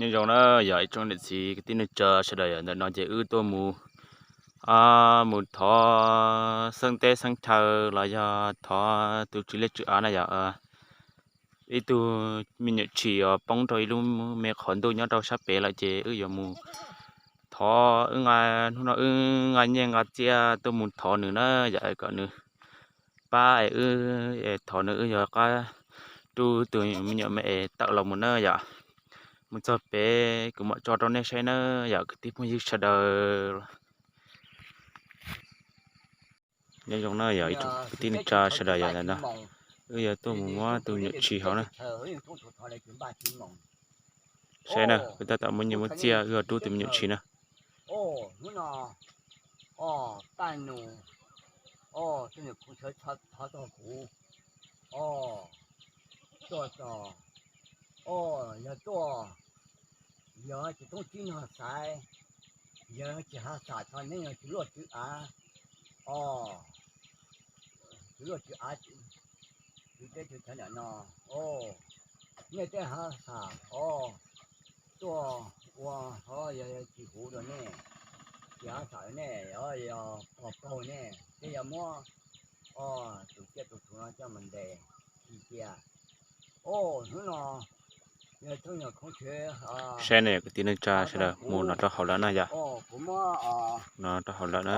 Nyob zoo na yog ib tsoom niam txiv kwv tij neej tsa sawv daws, yog ntawm no ces wb tuaj mus, mus thov xeeb teb xeeb chaw los yog thov tus tswv liaj tswv av na yom. Ib tug me nyuam tshis uas poob rau ib lub me qhov ntuj nyob rau sab pem lawm ces wb yuav mus thov, wb nqa, hnub no wb nqa nyiaj nqa txiaj tuaj mus thov nws na yom, kom nws pab es wb, es thov nws wb yuav qab rub tus me nyuam me es tawm los mus na yom. Mus txog pem kuv mam tso rau nej saib na yom kwv tij phooj ywg sawv daws. Nyob zoo na yog ib tsoom kwv tij neej tsa sawv daws, yog ntawm no wb yuav tuaj mus muab tus me nyuam tshis hauv na. Saib na, wb tab tom muab nyiaj muab txiaj wb yuav rub tus me nyuam tshis na. Tuaj txog, yog tuaj, yog tsis toob tsib no xaiv, yog tsis hav xam txog nej yog tswv luaj tswv av, o, tswv luaj tswv av, tswv teb tswv chaw ntawm no, o, nej tej hav xam, o, tuaj ua, o, yog tsis huv rau nej, tsis hav xam nej, o, yog pog paug nej, tej yog muab, o, tus tsiaj tus txhu no coj mus ntes, tsis cia. O, hnub no yog txheej yog khoob tsheb, saib ne kwv tij neej tsa sawv daws, mus no rau hauv lawm na yom. Kuv muab, no rau hauv lawm na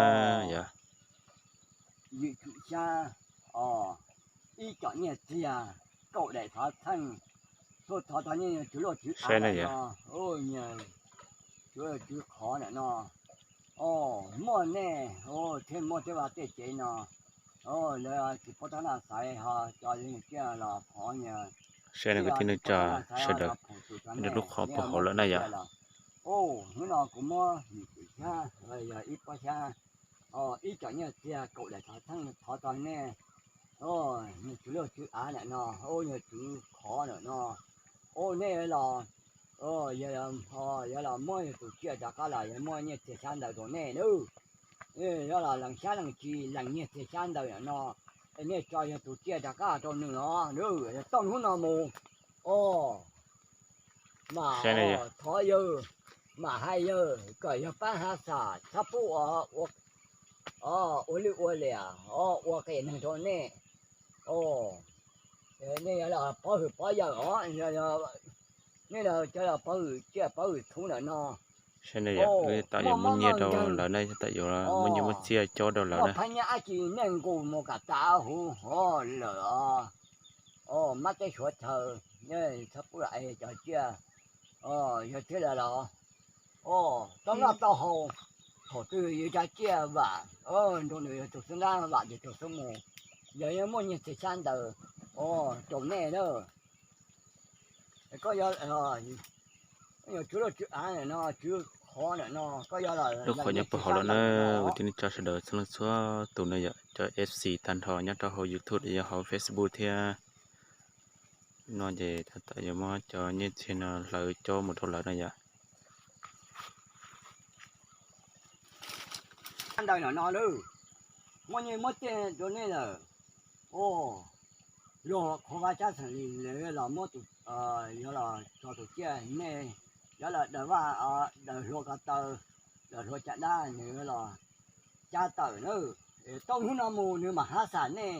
yom. Yim tsum xyab, o, ib com nyiaj txiag, kaum daim xov txheej, tuaj thov tau nej tswv luaj tswv av ntawm no, tswv luaj tswv qhov ntawm no, o, muaj nej, o, thiaj muaj tej vaj tej tsev no, o, lawv tsis paub tab naj xaiv ho cov tsiaj los phov, saib ne kwv tij neej tsa sawv daws, lub qhov puag hauv lawm na yom. O, hnub no kuv muab yim tsum xyab, yog ib pob xyab, o, ib com nyiaj txiag, kaum daim xov txheej thov tau nej, o, nej tswv luaj tswv av ntawm no, o, yog tswv qhov ntawm no, o, nej los, o, yog los muab yog tus tsiaj rov qab los yog muaj nyiaj txiag xyab ntawv rau nej nawb. Yog los lees xyab lees tsis lees nyiaj txiag xyab ntawv ntawm no, es nej tso yog tus tsiaj rov qab rau nws os, yog tau hnub no mus, o, mas thov yawg, mam hais yawg kom yawg pab hav xam txhob pub ua lwj ua liam, o, ua qias neeg rau nej, o, nej yog los pov hwm pov yawm os, nej los cov los pov hwm tsiaj pov hwm txhu ntawm no. Saib ne yom, wb tam yuav muab nyiaj rau lawv na, tam yuav muab nyiaj muab txiaj cob rau lawv na. Phab nyab ab tsi nej nqus mus kom tas huv hov lawm os. O, mab teb suav chaw, txhob pub lam es cov tsiaj, o, yog thiab lawm los, o, tau noj tau haus, thaum twg yuav cov tsiaj vam, o, nrog nws yog tus xub nrab vam ces tus xub mus, yog yuav muaj nyiaj txiag xyab ntawv, o, rau nej na. Koj yog, yog tswv luaj tswv av ntawm no, tswv qhov ntawm no, koj yog los lub qhov nyob puag hauv lawm na, kwv tij neej tsa sawv daws txhua leej txhua tus na yom, cov F C tag nrho nyob rau hauv YouTube los yog hauv Facebook thiab. No ces tab tom yuav muab cov nyiaj txiag no hlawv cob mus rau lawv na yom. Ntawm no lawm, muab nyiaj muab txiaj rau nej lawm. O, luag qhuas vaj tsab xeem li lawv los muab tus, yog los tso tus tsiaj nej, yog los daws vaj, daws hlua ko taw, daws hlua caj dab nws los cab tawm na. Tau hnub no mus nws mam hav xam nej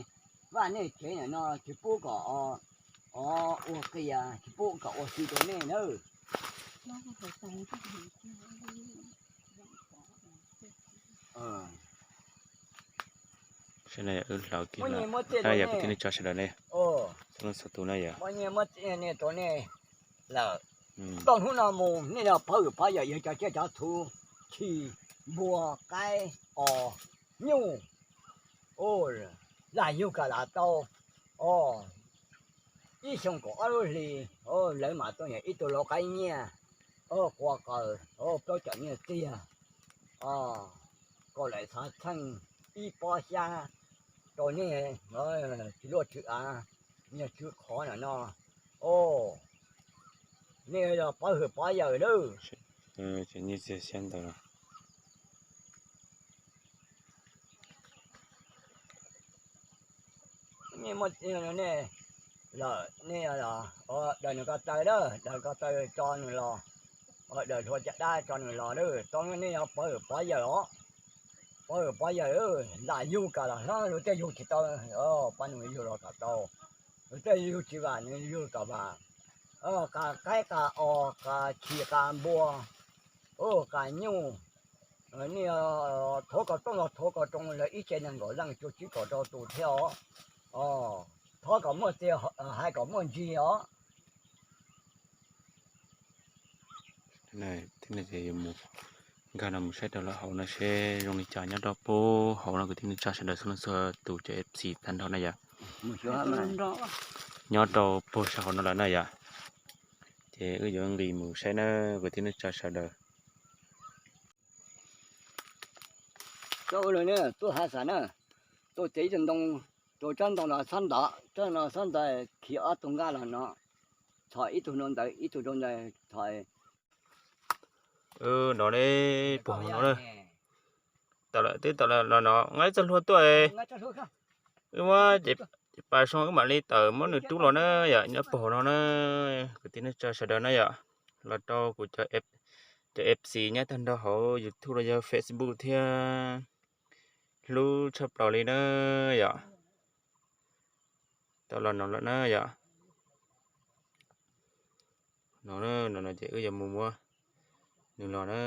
vaj nej tsev ntawm no, tsis pub kom, o, ua qias, tsis pub kom ua si rau nej na. Saib na, wb hlawv kiag lawm na yom, kwv tij neej tsa sawv daws ne, txhua leej txhua tus na yom. Tau hnub no mus nej los pov hwm pov yawm, yog cov tsiaj cov txhu, tshis, npua, qaib, os, nyuj, o, lam yug kam lam tau, o, ib xyoo kaum ob lub hli, o, lawv mam tuaj nyiag ib tug lau qaib nyiaj, o, qua qaws, o, plaub com nyiaj txiag, o, kaum daim xov txheej, ib pob xyab rau nej tswv luaj tswv av, nyiaj tswv qhov ntawm no, o, nej los pov hwm pov yawm lawm. Nyiaj txiag xyab ntawv. Nej muaj nej lawm, nej daws nws ko taw lawm, daws ko taw tso nws los, daws hlua caj dab tso nws los lawm, tau nej yog pog pov yawm os, pog pov yawm, lam yug kom los hlob luag tej yug tsis tau, pab nws yug los kom tau, luag tej yug tsis vam nws yug kom vam, qas qaib qas os qas chim qas npua, qas nyuj, nej thov kom rooj los thov kom rooj lawv ib tsev nees nkaum leej cuaj tsib kaum rau tus thiab os, thov kom muaj txiag hais kom muaj ntsig os. Nkag no mus saib rau lawm hauv no seb zoo li cas nyob rau puag hauv no kwv tij neej tsa sawv daws txhua leej txhua tus cov F C tag nrho na yom. Nyob rau puag sab hauv no lawm na yom. Ces wb yuav nqis mus saib na kwv tij neej tsa sawv daws. Tuaj hav xav na, tuaj txiav ib tug ntoo, rau tsob ntoo no xob ntawd, tsob no xob ntawd khi ob tug nkaj los no, txhos ib tug rau ntawd ib tug rau ntawd txhos. No ne, puag no na. Tawm lawm, twb tawm lawm no, nqa ib txoj hlua tuaj. Wb muab ces pas soo wb mam li tawm muab nws rub los na yom, nyob puag no na. Kwv tij neej tsa sawv daws na yom, los rau kuv cov F C nyob tag nrho hauv YouTube los yog Facebook thiab hlub tshaj plaws li na yom. Tau los no lawm na yom. No, no ces wb yuav mus muab nws los na,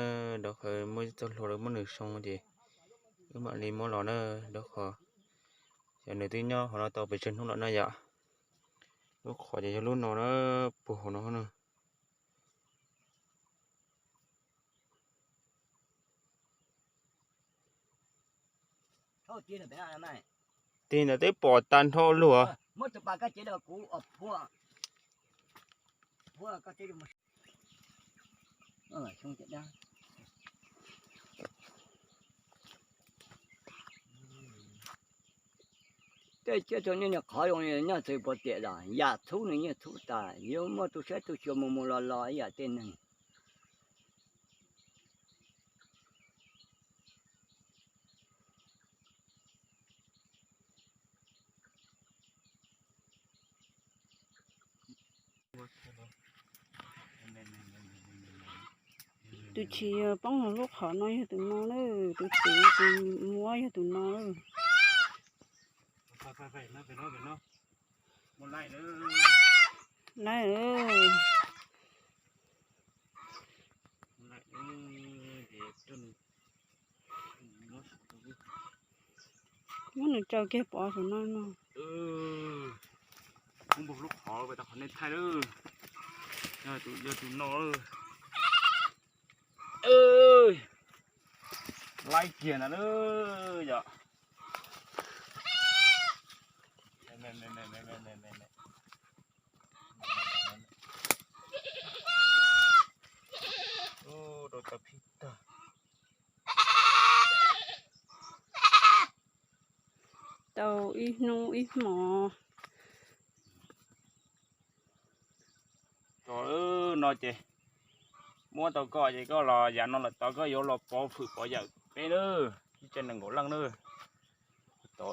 rau qhov muaj ib txoj hlua lawv muab nws soo ces wb mam li muab los na, rau qhov xyov nws twb nyob qhov no tau pes tsawg hnub lawm na yom. Lub qhov ces yog lub no na, puag hauv no na. Tig ntawd twb pom tag nrho luag. Tej tsiaj txhu niaj qhov zoo li nyob txwv puas tiam los yam txhub nws nyiaj txhub tas, yuav muaj tus saib tus xyuas mus mus los los ib yam tej neeg. Tus tsis poob hauv lub qhov no yog tus no na, tus tsis tus muab yog tus no. Lawm. Muab nws tsaws kiag pov saum no no. Lub qhov tau qhov nej thaij lawm, yog tus no. Laib kiag ntag na yom. Rau tau phij tag. Tau ib hnub ib hmo. Tau no ces muab tau koj ces koj los yav no lawm tau koj yuav los pov hwm pov yawm peb na, ib tsev nees nkaum leej na. Tau.